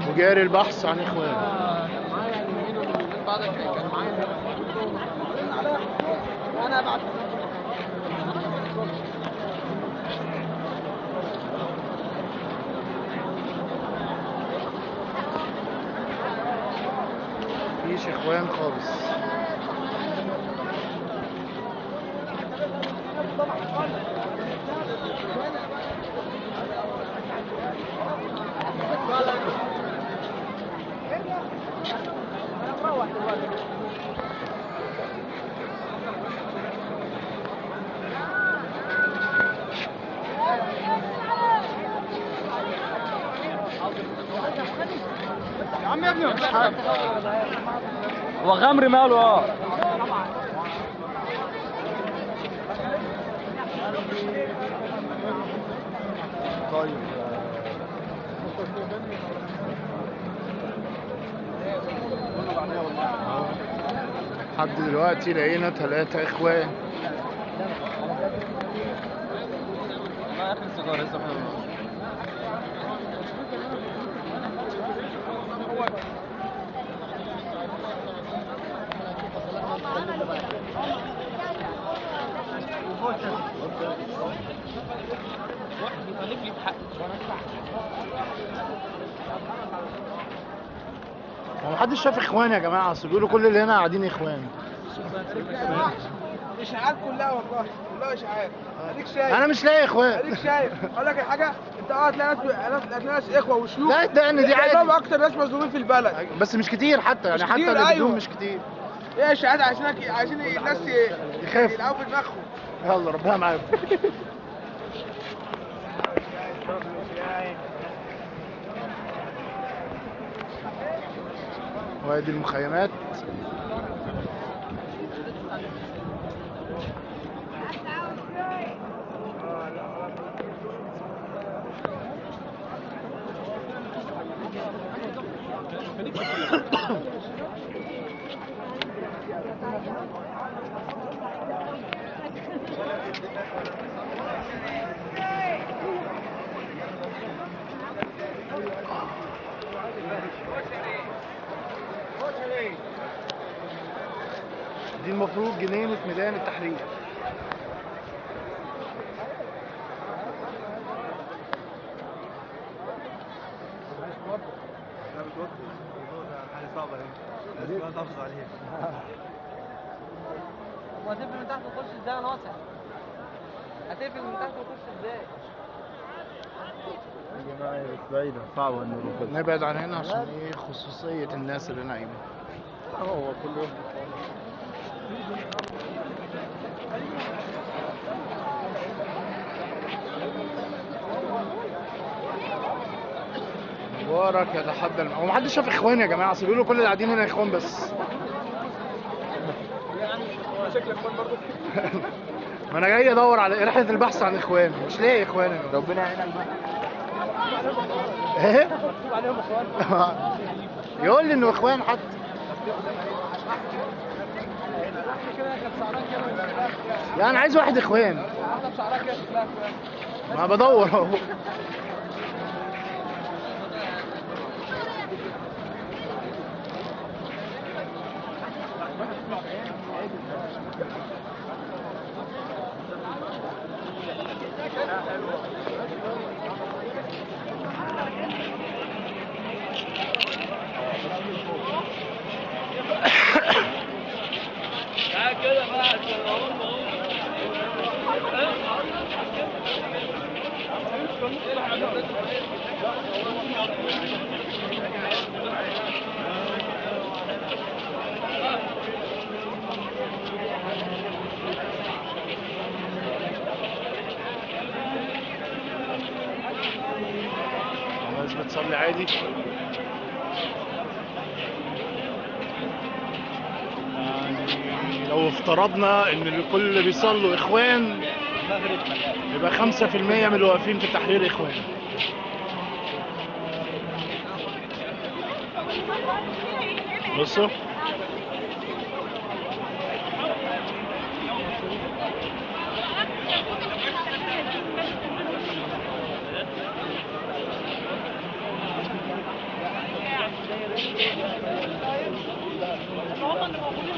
وجاري البحث عن اخوان. مفيش اخوان خالص. يا عم يا ابني مفيش حاجة. هو غمر ماله؟ طيب لحد دلوقتي لقينا 3 اخوان. اخر سيجارة لسه. هو محدش شاف اخوان يا جماعة؟ اصل بيقولوا كل اللي هنا قاعدين اخوان. اشاعات كلها والله، كلها اشاعات. اديك شايف انا مش لاقي اخوان. اديك شايف. اقول لك الحاجة، انت هتلاقي ناس اخوه وشيوخ. لا ده ان دي عادي، اكتر ناس مظلومين في البلد، بس مش كتير حتى يعني، حتى اللي بدون مش كتير. ايه اشاعات عشان الناس يخافوا يلعبوا في دماغهم. يلا ربنا معاكم. وادي المخيمات. دي المفروض جنينة ميدان التحرير. هتقفل من تحت وتخش ازاي يا ناصح؟ هتقفل من تحت وتخش ازاي؟ يا جماعة بس بعيدة، صعبة نروح. نبعد عن هنا عشان ايه؟ خصوصية الناس اللي نايمة. هو كل يوم مبارك يتحدى. هو محدش شاف اخوان يا جماعة؟ اصل بيقولوا كل اللي قاعدين هنا اخوان بس. شكلك اخوان برضه. ما انا جاي ادور على رحله البحث عن اخوان، مش لاقي اخوان. ربنا يعينك بقى. ايه؟ يقول لي انه اخوان حتى. لا انا عايز واحد اخوان. ما بدور اهو. الناس بتصلي عادي. يعني لو افترضنا ان الكل بيصلوا اخوان يبقى 5% من اللي واقفين في التحرير اخوان. بصوا هم اللي موجودين.